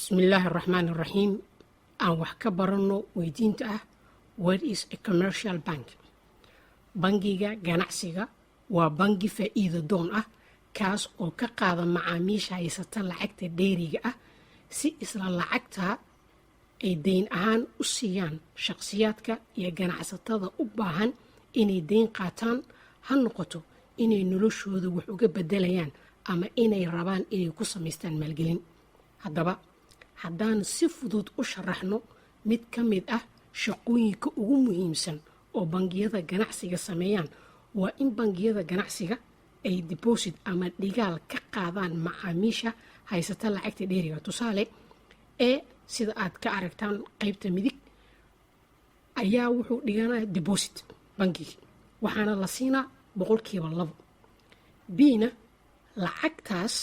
Bismillaahi araxmaan iraxiim. Aan wax ka baranno weydiinta ah: "What is a commercial bank?" Bangiga ganacsiga waa bangi faa'iido doon ah, kaas oo ka qaada macaamiisha haysata lacagta dheeriga ah, si isla lacagtaa ay deyn ahaan u siiyaan shaqsiyaadka iyo ganacsatada u baahan inay deyn qaataan, ha noqoto inay noloshooda wax uga bedelayaan ama inay rabaan inay ku samaystaan maalgelin. Haddaba, haddaan si fudud u sharaxno mid ka mid ah shaqooyinka ugu muhiimsan oo bangiyada ganacsiga sameeyaan, waa in bangiyada ganacsiga ay deposit ama dhigaal ka qaadaan macaamiisha haysata lacagta dheeriga. Tusaale ee sida aad ka aragtaan qeybta midig ayaa wuxuu dhiganaya deposit bangigi, waxaana la siinaa 2%. B-na lacagtaas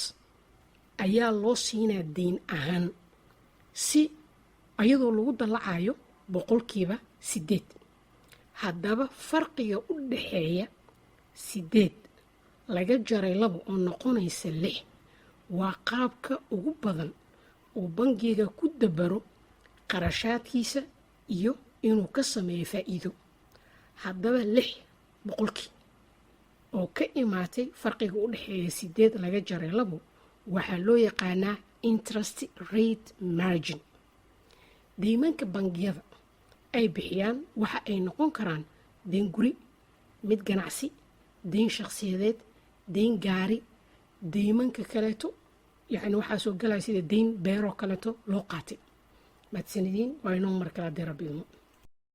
ayaa loo siinaa deyn ahaan, si ayadoo lagu dallacayo 8%. Haddaba, farqiga u dhaxeeya 8 laga jaray 2 oo noqonaysa 6 waa qaabka ugu badan uu bangiga ku dabaro qarashaadkiisa iyo inuu ka sameeyo faa'iido. Haddaba, 6% oo ka imaatay farqiga u dhexeeya 8 laga jaray 2 waxaa loo yaqaanaa interest rate margin. Deymanka bangiyada ay bixiyaan waxa ay noqon karaan deyn guri, mid ganacsi, deyn shakhsiyadeed, deyn gaari, deymanka kaleeto, yacni waxaa soo galaya sida deyn beeroo kaleeto loo qaatay. Mahadsanidin. Waa inoo mar kale haddii Rabbi idmo.